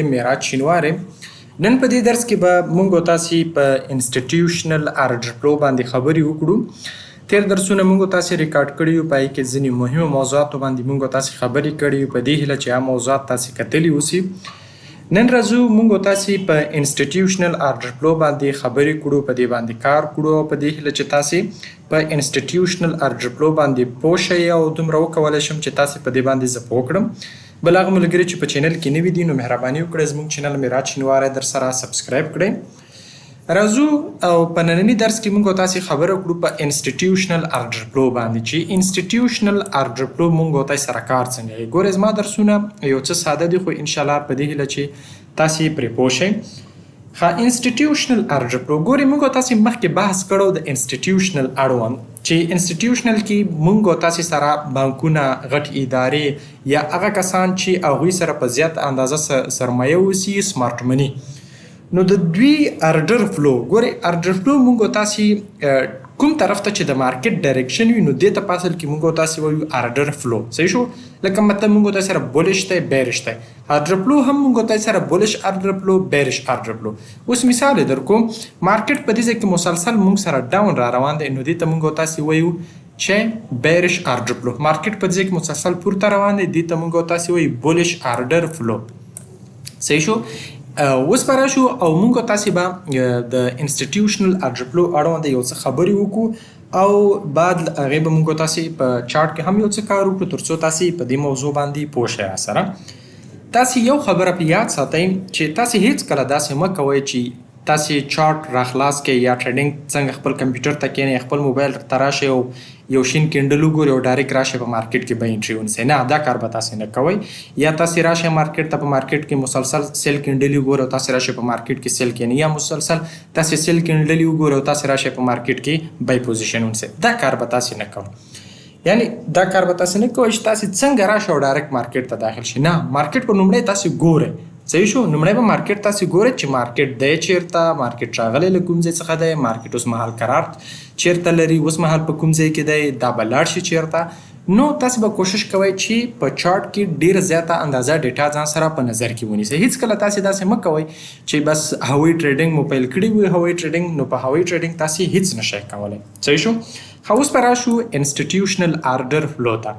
معراج شینواری. نن په دې درس کې به مونږ او تاسو په institutional order flow باندې خبرې وکړو. تیر درسونه مونږ او تاسو ریکارډ کړي یو، پای کې ځینې مهمو موضوعاتو باندې مونږ او تاسو خبرې کړي یو، په دې هیله چې هغه موضوعات تاسو کتلي اوسي. نن راځو مونږ او تاسو په institutional order flow باندې خبرې کړو، په دې باندې کار کړو، او په دې هیله چې تاسو په institutional order flow باندې پوه شئ او دومره وکولای شم چې تاسو په دې باندې زه پوه کړم. بل هغه ملګري چې په channel کې نوي دي، نو مهرباني وکړئ زموږ channel معراج شینواری در سره subscribe کړئ. راځو او په ننني درس کې موږ تاسو خبره کړو په institutional order flow باندې، چې institutional order flow موږ تاسو سره کار څنګه کوي. ګورئ، زما درسونه یو څه ساده دي، خو ان شاء الله په دې هیله چې تاسو پرې پوه شئ. ښه، institutional order flow، ګورئ، موږ تاسو مخکې بحث کړو د institutional اړوند، چې institutional کې موږ تاسو سره بانکونه، غټ ادارې یا هغه کسان چې هغوی سره په زیات اندازه سرمایه اوسي، smart money، نو د دوی order flow. ګورئ، order flow موږ تاسو کوم طرف ته چې د market direction وي، نو دې ته په اصل کې موږ تاسو وایو order flow. صحیح شو؟ لکه مطلب موږ تاسو سره bullish دی، bearish دی، order flow هم موږ تاسو سره bullish order flow، bearish order flow. اوس مثال یې درکوم. market په دې ځای کې مسلسل موږ سره down را روان دی، نو دې ته موږ تاسو وایو چې bearish order flow. market په دې ځای کې مسلسل پورته روان دی، دې ته موږ تاسو وایو bullish order flow. صحیح شو؟ اوس به راشو او موږ تاسو به د institutional order flow اړوند یو څه خبرې وکړو، او بعد له هغې به موږ تاسو په چارټ کې هم یو څه کار وکړو، تر څو تاسو په دې موضوع باندې پوه شئ. سره تاسو یو خبره په یاد ساتئ چې تاسو هیڅکله داسې مه کوئ چې تاسو چارټ راخلاص کړئ یا trading څنګه خپل کمپیوټر ته کښېنئ، خپل موبایل ته راشئ او یو شین candle وګورئ او direct راشئ په market کې به entry ونیسئ. نه، دا کار به تاسو نه کوئ. یا تاسو راشئ market ته، په market کې مسلسل sell candle وګورئ او تاسو راشئ په market کې sell کښېنئ، یا مسلسل تاسو sell candle وګورئ او تاسو راشئ په market کې buy position ونیسئ. دا کار به تاسو نه کوئ. یعنی دا کار به تاسو نه کوئ چې تاسو څنګه راشئ او direct market ته داخل شئ. نه، market په لومړی تاسو ګورئ. صحیح شو؟ لومړی به market تاسو ګورئ چې market دی چیرته، market راغلی له کوم ځای څخه دی، market اوس مهال قرار چیرته لري، اوس مهال په کوم ځای کې دی، دا به لاړ شي چیرته. نو تاسو به کوشش کوئ چې په چارټ کې ډیره زیاته اندازه data ځان سره په نظر کې ونیسئ. هیڅکله تاسو داسې مه کوئ چې بس هوایي trading مو پیل کړی وي، هوایي trading، نو په هوایي trading تاسو هیڅ نشئ کولی. صحیح شو؟ ښه، اوس به راشو institutional order flow ته.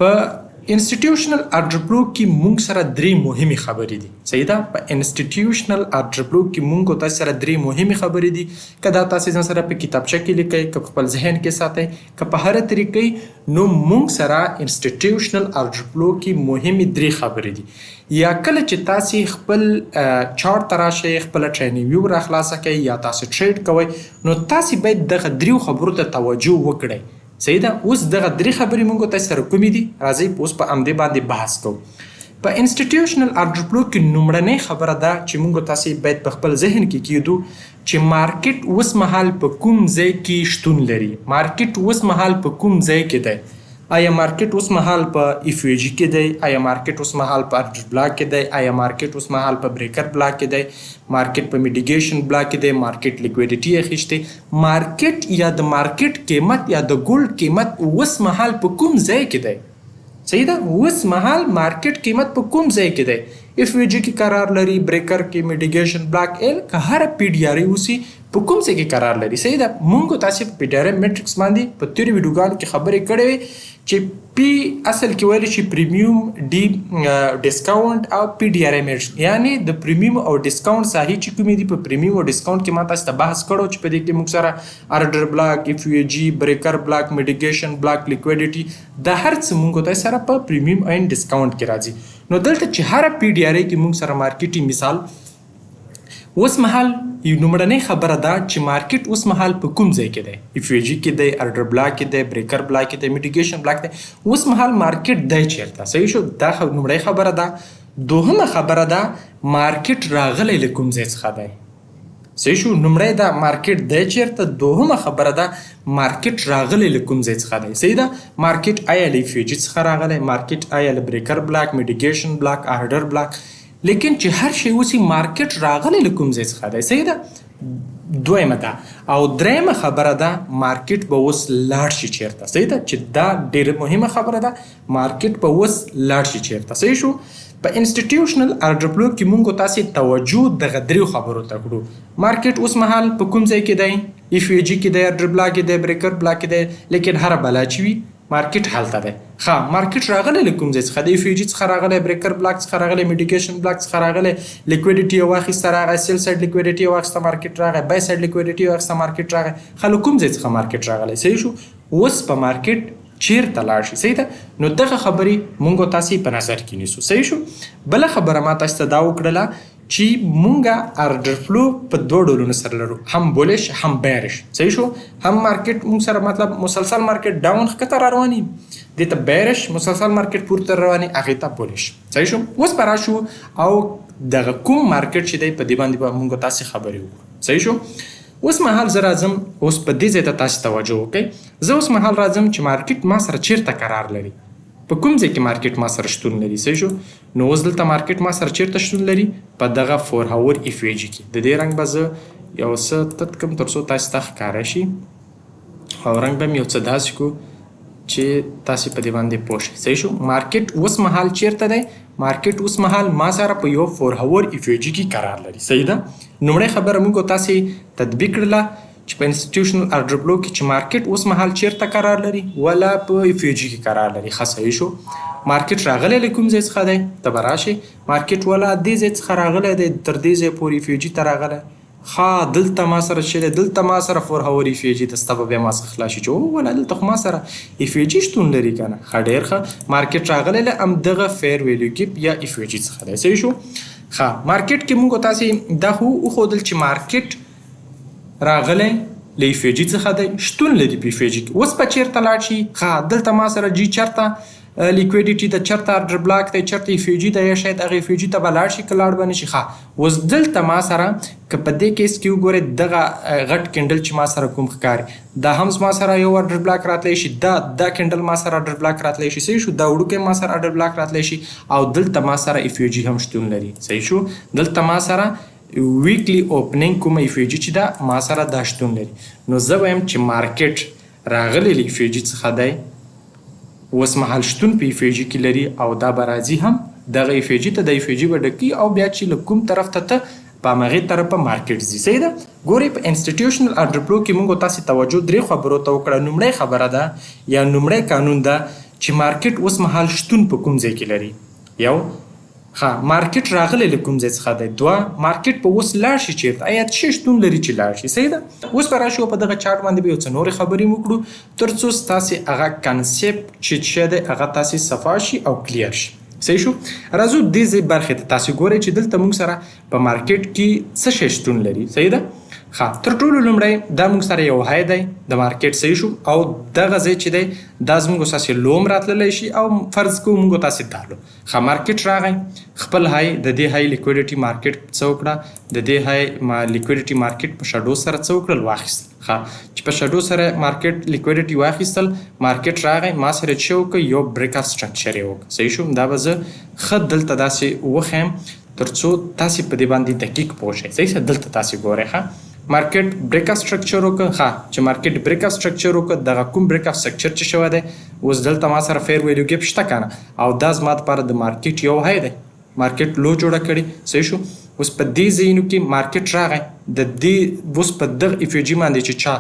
په institutional order flow کې مونږ سره درې مهمې خبرې دي. صحیح ده؟ په institutional order flow کې مونږ او تاسو سره درې مهمې خبرې دي. که دا تاسو ځان سره په کتابچه کې لیکئ، که په خپل ذهن کې ساتئ، که په هره طریقې، نو مونږ سره institutional order flow کې مهمې درې خبرې دي. یا کله چې تاسو خپل چارت ته راشئ، خپل TradingView را خلاصه کړئ یا تاسو trade کوئ، نو تاسو باید دغه دریو خبرو ته توجه وکړئ. صحیح ده؟ اوس دغه درې خبرې مونږ تاسو سره کومې دي؟ راځئ اوس په همدې باندې بحث کوو. په institutional order flow کې لومړنۍ خبره ده چې مونږ تاسو باید په خپل ذهن کې کیدو چې market اوس مهال په کوم ځای کې شتون لري، market اوس مهال په کوم ځای کې دی. آیا market اوس مهال په FVG کې دی؟ آیا market اوس مهال په order block کې دی؟ آیا market اوس مهال په breaker block کې دی؟ market په mitigation block کې دی؟ market liquidity اخیستی؟ market یا د market قیمت یا د gold قیمت اوس مهال په کوم ځای کې دی؟ صحیح ده؟ اوس مهال market قیمت په کوم ځای کې دی؟ FVG کې قرار لري، breaker کې، mitigation block، ال که هر PD array اوسي، په کوم ځای کې قرار لري؟ صحیح ده؟ مونږ تاسو په PD array matrix باندې په تیرو ویډیوګانو کې خبرې کړې وې چې P اصل کې ویل شي premium، D discount او PD array matrix، یعنی د premium او discount ساحې چې کومې دي. په premium او discount کې ما تاسو ته بحث کړو چې په دې کې موږ سره order block، FVG، breaker block، mitigation block، liquidity، دا هر څه موږ تاسو سره په premium and discount کې راځي. نو دلته چې هر PD array کې موږ سره market ي، مثال اوس مهال یو لومړنۍ خبره ده چې market اوس مهال په کوم ځای کې دی؟ FVG کې دی، order block کې دی، breaker block کې دی، mitigation block دی، اوس مهال market دی چیرته؟ صحیح شو؟ دا لومړۍ خبره ده. دوهمه خبره ده، market راغلی له کوم ځای څخه دی؟ صحیح شو؟ لومړی دا market دی چیرته، دوهمه خبره ده market راغلی له کوم ځای څخه دی. صحیح ده؟ market آیا له FVG څخه راغلی؟ market آیا له breaker block، mitigation block، order block، لیکن چې هر شی اوسي، market راغلی له کوم ځای څخه دی؟ صحیح ده؟ دویمه ده. او درېیمه خبره ده، market به اوس لاړ شي چیرته؟ صحیح ده؟ چې دا ډیره مهمه خبره ده، market به اوس لاړ شي چیرته؟ صحیح شو؟ په institutional order flow کې مونږ تاسو توجه دغه دریو خبرو ته کړو. مارکیټ اوس مهال په کوم ځای کې دی؟ FVG کې دی، order block کې دی، breaker block کې دی، لیکن هره بلا چې وي مارکیټ هلته دی. ښه، مارکیټ راغلی له کوم ځای څخه؟ د FVG څخه راغلی، breaker block څخه راغلی، mitigation block څخه راغلی، liquidity یې واخیسته راغی، sell side liquidity یې واخیسته مارکیټ راغی، buy side liquidity یې واخیسته مارکیټ راغی. ښه، له کوم ځای څخه مارکیټ راغلی؟ صحیح شو. اوس په مارکیټ چیرته لاړ شي؟ صحیح ده. نو دغه خبرې مونږ تاسې په نظر کې نیسو. صحیح شو. بله خبره ما تاسې ته دا وکړله چې مونږه order flow په دوه ډولونو سره لرو، هم bullish هم bearish. صحیح شو. هم مارکیټ مونږ سره مطلب مسلسل مارکیټ down ښکته را رواني، دې ته bearish، مسلسل مارکیټ پورته رواني هغې ته bullish. صحیح شو. اوس به راشو او دغه کوم مارکیټ چې دی په دې باندې به مونږ تاسې خبرې وکړو. صحیح شو. اوس مهال زه راځم، اوس په دې ځای ته تاسې توجه وکړئ. زه اوس مهال راځم چې مارکیټ ما سره چیرته قرار لري، په کوم ځای کې مارکیټ ما سره شتون لري. صحیح شو. نو اوس دلته مارکیټ ما سره چیرته شتون لري؟ په دغه 4 hour FVG کې. د دې رنګ به زه یو څه تت کړم تر څو تاسې ته ښکاره شي، او رنګ به مې یو څه داسې کړو چې تاسې په دې باندې پوه شئ. صحیح شو. مارکیټ اوس مهال چیرته دی؟ مارکیټ اوس مهال ما سره په یو 4 hour FVG کې قرار لري. صحیح ده. لومړی خبره موږ تاسې تطبیق کړله چې په institutional order flow کې چې مارکیټ اوس مهال چیرته قرار لري، ولا په FVG کې قرار لري. ښه، صحیح شو. مارکیټ راغلی له کوم ځای څخه دی؟ ته به راشې، مارکیټ ولا دې ځای څخه راغلی دی، تر دې ځای پورې FVG ته راغلی. ښه، دلته ما سره چې دی، دلته ما سره 4 hour FVG ده، ستا به بیا ما څخه خلاص شي چې او ولا دلته خو ما سره FVG شتون لري که نه. ښه، ډېر ښه. مارکیټ راغلی له همدغه fair value gap یا FVG څخه دی. صحیح شو. ښه، مارکیټ کې موږ تاسې دا خو وښودل چې مارکیټ راغلی له FVG څخه دی، شتون لري په FVG کې. اوس به چیرته لاړ شي؟ ښه، دلته ما سره جی چرته liquidity ده، چرته order block دی، چرته FVG ده، یا شاید هغه FVG ته به لاړ شي که لاړ به نه شي. ښه، اوس دلته ما سره که په دې case کې وګورئ، دغه غټ candle چې ما سره کوم ښکاري، دا هم زما سره یو order block راتلی شي، دا candle ما سره order block راتلی شي. صحیح شو. دا وړوکی ما سره order block راتلی شي، او دلته ما سره FVG هم شتون لري. صحیح شو. دلته ما سره weekly opening کومه FVG چې ده ما سره دا شتون لري. نو زه وایم چې مارکیټ راغلی له FVG څخه دی، اوس مهال شتون په FVG کې لري، او دا به راځي هم دغه FVG ته، د FVG به ډکي، او بیا چې له کوم طرف ته ته په هماغې طرف به مارکیټ ځي. صحیح ده. ګورئ په institutional order flow کې موږ تاسې توجه درې خبرو ته وکړه. لومړی خبره ده یا لومړی قانون ده چې مارکیټ اوس مهال شتون په کوم ځای کې لري. یو، ښه، مارکیټ راغلی له کوم ځای څخه دی. دوه، مارکیټ په اوس لاړ شي چیرته، ایا څه شتون لري چې لاړ شي. صحیح ده. اوس به راشو په دغه چارټ باندې به یو څه نورې خبرې وکړو تر څو ستاسې هغه concept چې څه دی هغه تاسې صفا شي او clear شي. صحیح شو. راځو دې ځای برخې ته. تاسې ګورئ چې دلته موږ سره په مارکیټ کې څه شی شتون لري. صحیح ده. ښه، تر ټولو لومړی دا موږ سره یو high دی د مارکیټ. صحیح شو. او دغه ځای چې دی دا زموږ ستاسې low هم راتللی شي، او فرض کوو موږ تاسې دا low. ښه، مارکیټ راغی خپل high، د دې high liquidity مارکیټ څه وکړه، د دې high liquidity مارکیټ په shadow سره څه وکړل، واخیستل. ښه، چې په shadow سره مارکیټ liquidity واخیستل، مارکیټ راغی ما سره چې وکړ یو break of structure یې وکړ. صحیح شو. دا به زه ښه دلته داسې وښیم تر څو تاسې په دې باندې دقیق پوه شئ. صحیح شه. دلته تاسې ګورئ، ښه، مارکیټ break of structure وکړ. ښه، چې مارکیټ break of structure وکړ، دغه کوم break of structure چې شوی دی اوس دلته ما سره fair value gap شته که نه، او دا زما دپاره د مارکیټ یو high دی، مارکیټ low جوړه کړې. صحیح شو. اوس په دې ځایونو کې مارکیټ راغی د دې اوس په دغه FVG باندې چې چا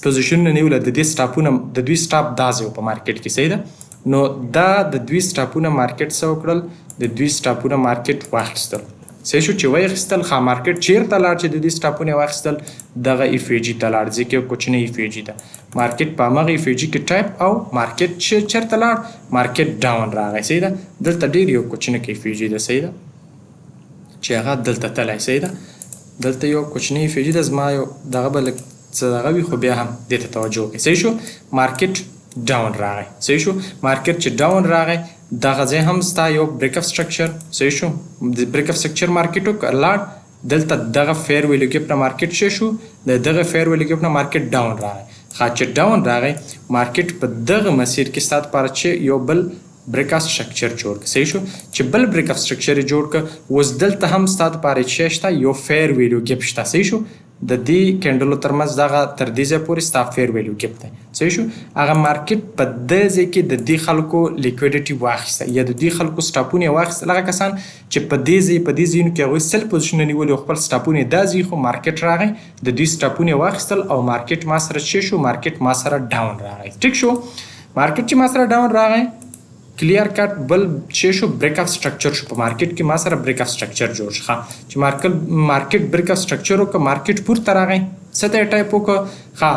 پوزیشنونه نیوله، د دې stop ونه، د دوی stop دا ځای و په مارکیټ کې. صحیح ده. نو دا د دوی stop ونه مارکیټ څه وکړل، د دوی stop ونه مارکیټ واخیستل. صحیح شو. چې وایې ښه، مارکیټ چیرته لاړ چې د دې stop ونه یې واخیستل؟ دغه FVG ته لاړ، ځکه یو کوچنی FVG ده. مارکیټ په هماغه FVG کې tap او مارکیټ چې چیرته لاړ، مارکیټ down راغی. صحیح ده. دلته ډېر یو کوچنی FVG ده. صحیح ده، چې هغه دلته تللی. صحیح ده. دلته یو کوچنی FVG ده، زما یو دغه به لږ څه دغه وي، خو بیا هم دې ته توجه وکړئ. صحیح شو. مارکیټ down راغی. صحیح شو. مارکیټ چې down راغی، دغه ځای هم ستا یو break of structure. صحیح شو. د break of structure مارکیټ وکړ، لاړ دلته دغه fair value gap نه مارکیټ څه شو، د دغه fair value gap نه مارکیټ down راغی. ښه، چې down راغی مارکیټ په دغه مسیر کې ستا دپاره چې یو بل break of structure جوړ کړ. صحیح شو. چې بل break of structure یې جوړ کړ، اوس دلته هم ستا دپاره چې شته یو fair value gap شته. صحیح شو. د دې کینډلو ترمنځ دغه تر دې ځای پورې ستا fair value gap دی. صحیح شو؟ هغه مارکیټ په دې ځای کې د دې خلکو liquidity واخیسته یا د دې خلکو stop ونه یې واخیستل. هغه کسان چې په دې ځای په دې ځایونو کې هغوی sell position نیولي او خپل stop ونه یې دا ځای خو مارکیټ راغی د دوی stop ونه یې واخیستل او مارکیټ ما سره څه شو؟ مارکیټ ما سره down راغی. ټیک شو؟ مارکیټ چې ما سره down راغی، clear cut بل چې شو، break of structure شو. په مارکیټ کې ما سره break of structure جوړ شو. چې مارکیټ break of structure وکړ، مارکیټ پورته راغی، څه ته tap وکړ؟ ښه،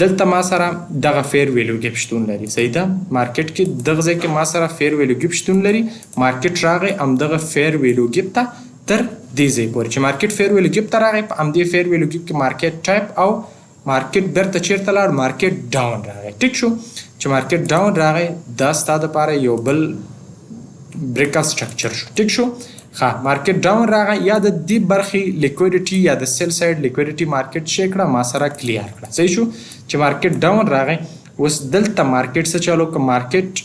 دلته ما سره دغه fair value gap شتون لري. صحیح ده؟ مارکیټ کې دغه ځای کې ما سره fair value gap شتون لري. مارکیټ راغی همدغه fair value gap ته تر دې ځای پورې. چې مارکیټ fair value gap ته راغی، په همدې fair value gap کې مارکیټ tap او مارکیټ بیرته چیرته لاړ؟ مارکیټ down راغی. ټیک شو؟ چې مارکیټ down راغی، دا ستا دپاره یو بل break of structure شو. ټیک شو؟ ښه، مارکیټ down راغی یا د دې برخې liquidity یا د sell side liquidity مارکیټ شي کړه، ما سره clear کړه. صحیح شو؟ چې مارکیټ down راغی، اوس دلته مارکیټ څه چالو که؟ مارکیټ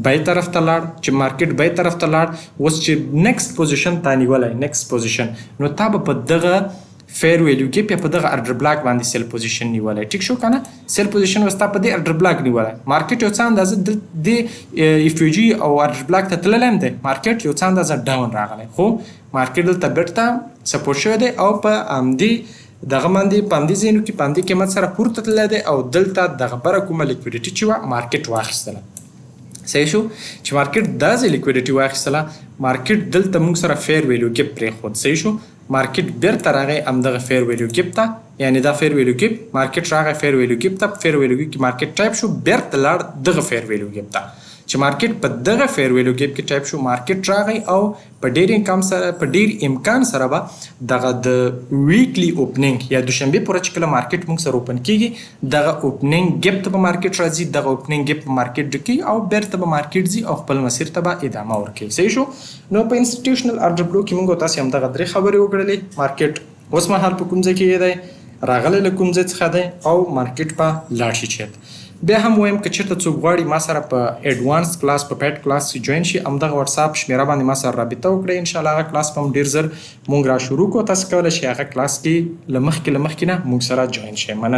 buy طرف ته لاړ. چې مارکیټ buy طرف ته لاړ، اوس چې next position تا نیولی، next position، نو تا به په دغه fair value gap یا په دغه order block باندې sell position نیولی. ټیک شو کنه؟ sell position وستا په دې order block نیولی. مارکیټ یو څه اندازه د دې FVG او order block ته تللی هم دی. مارکیټ یو څه اندازه down راغلی، خو مارکیټ دلته بیرته support شوی دی او په همدې دغه باندې، په همدې ځایونو کې، په همدې قیمت سره پورته تللی دی او دلته دغه بره کومه liquidity چې وه، مارکیټ واخیستله. صحیح شو؟ چې مارکیټ داسې liquidity واخیستله، مارکیټ دلته موږ سره fair value gap پرېښود. صحیح شو؟ مارکیټ بیرته راغی همدغه fair value gap ته، یعنی دا fair value gap، مارکیټ راغی fair value gap ته، fair value gap کې مارکیټ tap شو، بیرته لاړ دغه fair value gap ته. چې مارکیټ په دغه fair value gap کې tap شو، مارکیټ راغی او په ډیر امکان سره به دغه د weekly opening یا دوشنبه پورې چې کله مارکیټ موږ سره open کیږي، دغه opening gap ته به مارکیټ راځي، دغه opening gap په مارکیټ ډکي او بیرته به مارکیټ ځي او خپل مسیر ته به ادامه ورکوي. صحیح شو؟ نو په institutional order flow کې موږ تاسو هم دغه درې خبرې وکړلې: مارکیټ اوس مهال په کوم ځای کې دی، راغلی له کوم ځای څخه دی او مارکیټ به لاړ شي چېرته. بیا هم وایم، که چېرته څوک غواړي ما سره په advance class، په paid class کې join شي، همدغه واتساپ شمیره باندې ما سره رابطه وکړئ. ان شاء الله هغه کلاس به هم ډیر زر مونږ را شروع کړو. تاسو کولی شئ هغه کلاس کې له مخکې نه مونږ سره join شئ. مننه.